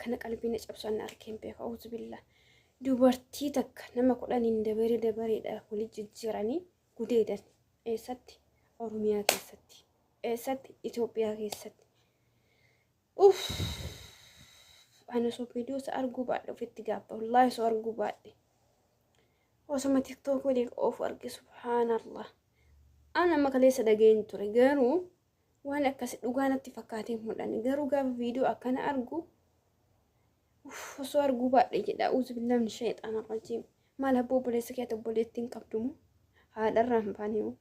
Akkana qalbii na cabsu anna arkeen beeku. Auzubillah. Dubartii takka nama 10n dabaree dabareedha wali jijjiiranii gudeedan. Eessatti? Oromiyaa keessatti. Eessatti? Itoophiyaa keessatti. Uff! Ani osoo viidiyoo isa arguu baadhe ofitti gaabba. Wallaahi osoo arguu baadhe. Osoma tiktook waliin oofu arge subhaanallah. Ana amma kaleessa dhageen ture garuu waan akkas dhugaa natti fakkaatee hin mul'anne. Garuu gaafa viidiyoo akkana argu uff osoo arguu baadhe jedha. Uuzu billahi min shayxaana rajiim. Maal abboo obboleessa keetti obboleettiin qabdu moo? Haadharraa hin baane moo?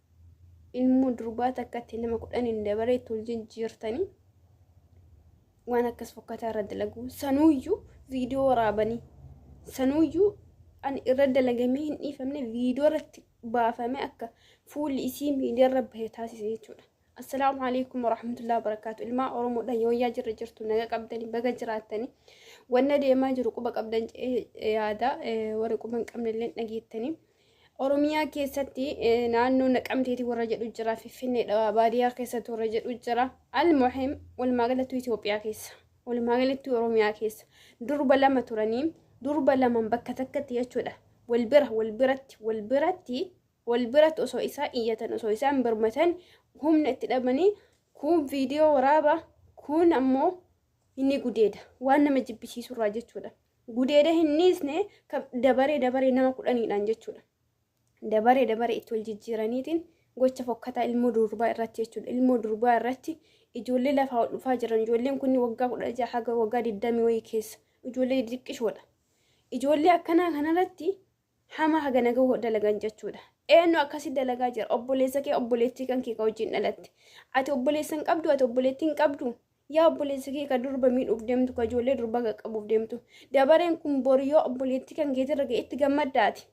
Ilmoo durbaa takkatti nama 10n dabaree itti wal jijjiirtanii waan akkas fokkataa irra dalagu. Sanuuyyuu viidiyoo waraabanii sanuuyyuu ani irra dalagamee hin dhiifamne viidiyoo irratti baafamee akka fuulli isii miidiyaa irra bahe taasise jechuudha. Assalaamu alaikum warahmatullahi wabarakaatu. Ilmaa Oromoodha yooyyaa jirra jirtu naga qabdani baga jiraattani. Wanna deemaa jiru quba qabdan jedhee yaada warri quba hin qabne illee dhageettani. Oromiyaa keessatti naannoo Naqamteeti warra jedhu jira, Finfinneedha baadiyyaa keessatti warra jedhu jira. Almuhim walumaa galattuu Itoophiyaa keessa, walumaa galattuu Oromiyaa keessa durba lama turanii durba laman bakka takkatti jechuudha. Wal bira wal biratti wal biratti wal biratti osoo isaan iyyatan osoo isaan birmatan humna itti dhabanii kuun viidiyoo waraaba kuun ammoo inni gudeeda waan nama jibbisiisurraa jechuudha. Gudeeda hin dhiisne dabaree dabaree nama 10dhaan jechuudha. Dabaree dabaree itti wal jijjiiraniitiin gocha fokkataa ilmoo durbaa irratti jechuudha. Ilmoo durbaa irratti ijoollee lafaa ol dhufaa jiran ijoolleen kun waggaa 16 haga waggaa 20 wayii keessa ijoollee xixiqqishoodha. Ijoollee akkanaa kanarratti hama hagana gahu dalagan jechuudha. Eenyu akkasi dalagaa jira? Obboleessa kee obboleettii kan kee ka wajjin dhalatte. Ati obboleessa hin qabdu, ati obboleettii hin qabdu. Yaa obboleessa kee ka durba miidhuuf deemtu, ka ijoollee durbaa qaqqabuuf deemtu. Dabareen kun boru yoo obboleettii kan keetirra ga'e itti gammaddaati.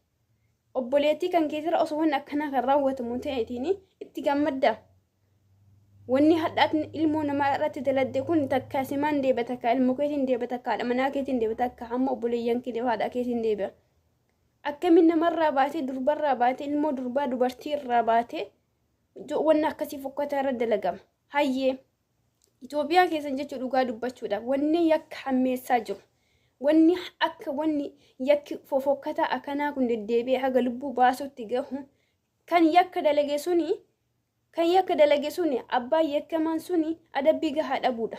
Obboleettii kan keetirra osoo wanni akkanaa kan raawwatamu ta'eetiin itti gammaddaa. Wanni hadhaatni ilmoo namaa irratti daladde kun takka simaan deebi'a, takka ilmoo keetiin deebi'a, takka haadha manaa keetiin deebi'a, takka hamma obboleeyyan kee deebi'a, haadha keetiin deebi'a. Akkamiin namarraa baatee durbarraa baatee ilmoo durbaa dubartii irraa baatee wanni akkasii fokkataa irra dalagama. Hayyee Itoophiyaa keessa jechuun dhugaa dubbachuudhaaf wanni yakka hammeessaa jiru. Wanni akka wanni yakki fofokkataa akkanaa kun deddeebi'ee haga lubbuu baasutti gahu kan yakka dalage suni kan yakka dalage suni abbaan yakkamaan suni adabbii gahaa dhabuudha.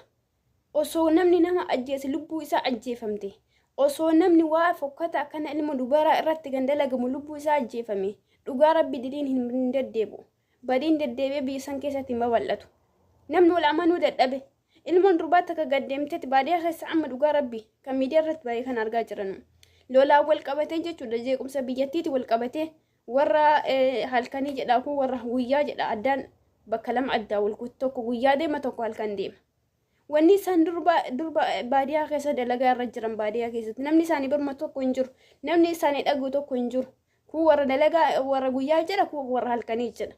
Osoo namni nama ajjeese lubbuu isaa ajjeefamte. Osoo namni waa fokkata akkana ilma dubaraa irratti kan dalagamu lubbuu isaa ajjeefame. Dhugaa rabbi diliin hin deddeebi'u. Badiin deddeebi'ee biyya san keessatti hin babal'atu. Namni wal amanuu dadhabe. Ilmoon durbaa takka gad deemteeti baadiyyaa keessa amma dhugaa rabbi kan miidiyaa irratti baay'ee kan argaa jiran. Lolaan wal qabatee jechuudha jeequmsa biyyattiiti wal qabatee warra halkanii jedha kun warra guyyaa jedha addaan bakka lama addaa wal kutu tokko guyyaa deema tokko halkan deema. Wanni isaan durba durba baadiyyaa keessa dalagaa irra jiran baadiyyaa keessatti namni isaanii birma tokko hin jiru namni isaanii dhaguu tokko hin jiru. Kun warra dalagaa warra guyyaa jedha kun warra halkanii jedha.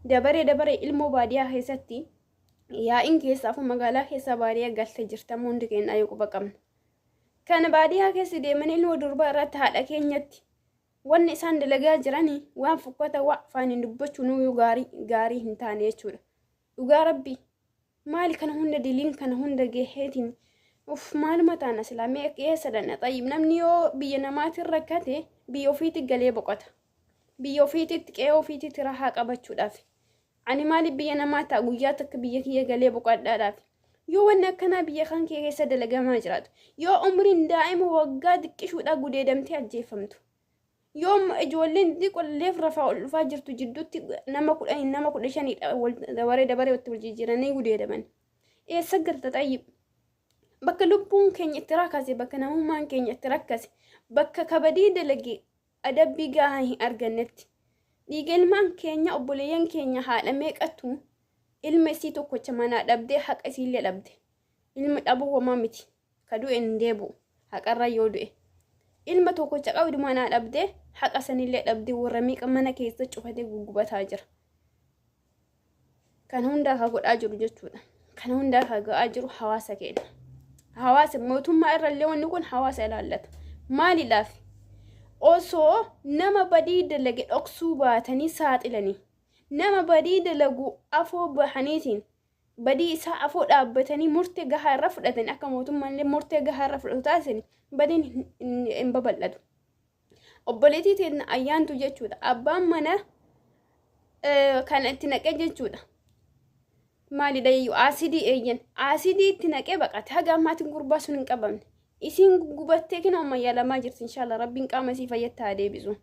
Dabaree dabaree ilmoo baadiyyaa keessatti yaa'iin keessaafuu magaalaa keessaa baadiyyaa galte jirtamu hundi keenya ayyuu quba qabna. Kana baadiyyaa keessa deemanii ilmoo durbaa irratti haadha keenyatti Wanni isaan dalagaa jirani waan fokkata waa afaaniin dubbachuu nuyyuu gaarii gaarii hin taane jechuudha. Dhugaa rabbi maali kana hunda diliin kana hunda gaheetiin uff maaluma taana silaa mee eessa dhanna xayyib namni yoo biyya namaatiin rakkate biyya ofiitti galee boqota. Biyya ofiititti qe'ee ofiititti rahaa qabachuudhaaf. Ani maaliif biyya namaa ta'a guyyaa takka biyya kiyya galee boqadhaadhaaf. Yoo wanni akkanaa biyya kan kee keessa dalagamaa jiraatu, yoo umriin daa'ima waggaa diqqishuudhaa gudeedamtee ajjeeffamtu, yoo ijoolleen xixiqqoolleef rafaa ol dhufaa jirtu jidduutti nama 10 nama 15dha wal dabaree dabaree walitti wal jijjiiranii gudeedaman. Eessa galta xayyib? Bakka lubbuun keenya itti rakkase, bakka namummaan keenya itti rakkase, bakka kabadii dalage adabbii gahaa hin argannetti. Dhiiga ilmaan keenya obboleeyyan keenya haadha meeqatu ilma isii tokkocha manaa dhabdee haqa isiillee dhabde. Ilma dhabuu homaa miti. Ka du'e hin deebi'u. Haqarra yoo du'e. Ilma tokkocha qabdu manaa dhabdee haqa sanillee dhabdee warra meeqa mana keessa cufatee guggubataa jira. Kan hundaa ka godhaa jiru jechuudha. Kan hundaa ka ga'aa jiru hawaasa keenya. Hawaasa mootummaa irra illee wanni kun hawaasa ilaallata. Maaliidhaaf? Osoo nama badii dalage dhoksuu baatanii saaxilanii nama badii dalagu afoo bahaniitiin Badii isaa afoo dhaabbatanii murtee gahaa irra fudhatanii, akka mootummaallee murtee gahaa irra fudhatu taasisanii, badiin hin babal'atu. Obboleettii teenya Ayyaantu jechuudha. Abbaan mana kana itti naqee jechuudha. Maalidha iyyuu, aasidii, eeyyan, aasidii itti naqee baqate. Haga ammaatiin gurbaa sun hin qabamne. Isiin gubattee kina amma yaalamaa jirti. Inshallah Rabbiin qaama isii fayyatti haa deebisu.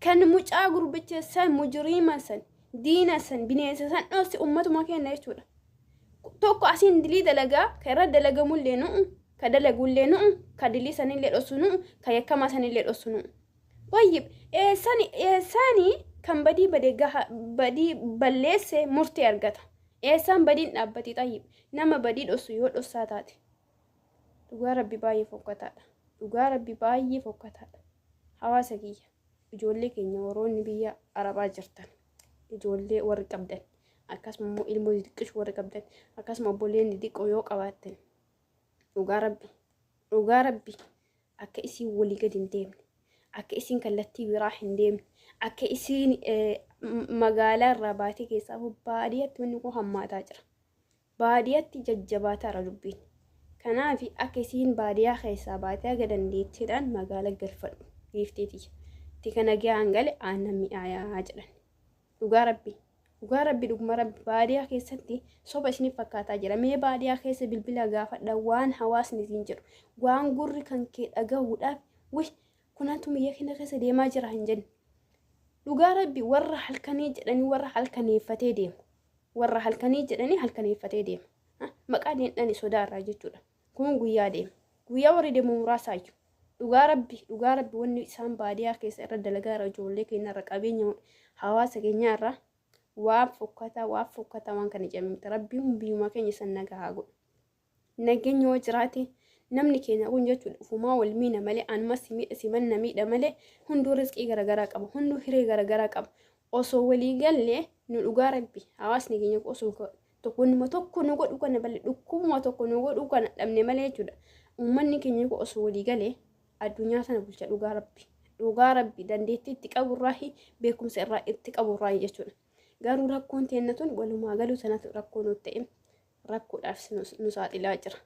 Kan mucaa gurbicha san, mujriima san, diina san, bineensa san dhoossi ummatuma keenya jechuudha. Tokko asiin dilii dalagaa ka irra dalagamullee nu'u, ka dalagullee nu'u, ka dilii sanillee dhossu nu'u, ka yakkamaa sanillee dhossu nu'u. Tayyib, eessani eessaani kan badii bade gaha badii balleesse murtee argata? Eessaan badiin dhaabbati? Tayyib, nama badii dhossu yoo dhossaa taate. Dhugaa Rabbi baay'ee fokkataadha. Dhugaa Rabbi baay'ee fokkataadha. Hawaasa kiyya, ijoollee keenya warroonni biyya Arabaa jirtan, ijoollee warri qabdan, akkasuma immoo ilmoo xixiqqishu warri qabdan, akkasuma obboleen xixiqqoo yoo qabaattan, dhugaa Rabbi, dhugaa Rabbi, akka isiin walii gadi hin deemne, akka isiin kallattii biraa hin deemne, akka isiin magaalaa irraa baatee keessaa baadiyyaatti wanni kun hammaataa jira. Baadiyyaatti jajjabaataara dubbiin. Kanaaf akka isiin baadiyyaa keessaa baatee haga dandeettiidhaan magaala galfadhu giifteeti. Itti kana gahaan gale aannan mi'aayaa jedhan. Dhugaa Rabbi. Dhugaa Rabbi, dhuguma Rabbi, baadiyyaa keessatti soba isiniif fakkaataa jira. Mee baadiyyaa keessa bilbila gaafadha, waan hawaasni isiin jedhu. Waan gurri kan kee dhagahuudhaaf wih, kunaatu biyya keenya keessa deemaa jira hin jenne. Dhugaa Rabbi, warra halkanii jedhanii warra halkaneeffatee deemu. Warra halkanii jedhanii halkaneeffatee deema. Maqaa deemdhani sodaa irraa jechuudha. Kun guyyaa deema. Guyyaa warri deemu muraasaayyuu. Dhugaa Rabbi, dhugaa Rabbi, wanni isaan baadiyyaa keessa irra dalagaa irra ijoollee keenya irra, qabeenya hawaasa keenya irra, waan fokkataa, waan fokkataa, waan kana jedhamte. Rabbiin biyyuma keenya san nagaa haa godhu. Nageenya yoo jiraate namni keenya kun jechuudha ufumaa wal miina malee, anumas si miidha, si manna miidha malee, hunduu rizqii garaagaraa qaba, hunduu hiree garaagaraa qaba. Osoo walii galle nu, dhugaa Rabbi, hawaasni keenya osoo tokko tokko nu godhu kana malee, dhukkubuma tokko nu godhu kana dhabne malee jechuudha. Uummanni keenya osoo walii galee addunyaa sana bulcha, dhugaa Rabbi. Dhugaa Rabbi, dandeettii itti qaburraahi, beekumsa irraa itti qaburraahi jechuudha. Garuu rakkoon teenna tun walumaa galuu sanatu rakkoo nutti ta'e, rakkoodhaaf nu saaxilaa jira.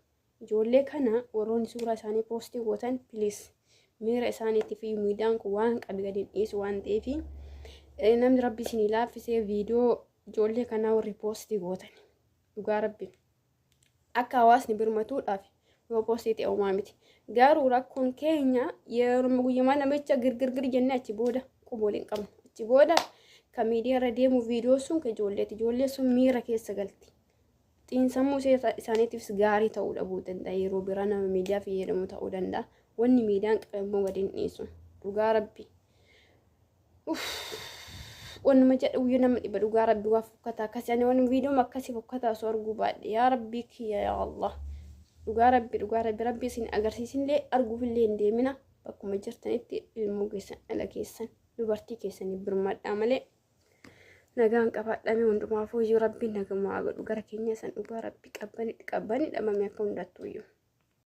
Ijoollee kana warroonni suuraa isaanii post gootan, please, miira isaaniitti fi miidhaan kun waan qabi gadi hin dhiisu waan ta'eef, namni Rabbi isinii laaffisee viidiyoo ijoollee kanaa warri post gootan, dhugaa Rabbi, akka hawaasni birmatuudhaaf yoo post ta'e homaa miti. Garuu rakkoon keenya yeroo guyyamaa namicha girgirgir jennee achi booda quba waliin qabnu. Achi booda kan miidiyaa irra deemu viidiyoo sun kan ijoolleeti. Ijoollee sun miira keessa galti. Xiinsammuu isaaniitiifis gaarii ta'uu dhabuu danda'a. Yeroo biraa nama miidiyaa fayyadamu ta'uu danda'a. Wanni miidiyaan qabe immoo gadi hin dhiisu. Dhugaa Rabbi. Wannuma jedhu guyyuu nama dhiba, dhugaa Rabbi, waa fokkataa akkasii. Ani wanni viidiyoo akkasii fokkataa osoo arguu baadhe, yaa Rabbii kiyya, yaa Allah. Dhugaa Rabbi, dhugaa Rabbi, Rabbi isin agarsiisinillee arguufillee hin deemina. Bakkuma jirtanitti ilmoo keessan, dhala keessan, dubartii keessanii birmadhaa malee. Nagaan qabaadhame hundumaafuu iyyuu Rabbiin nagamaa godhu gara keenya san, dhugaa Rabbi, qabbani qabbani dhabame akka hundattuu iyyuu.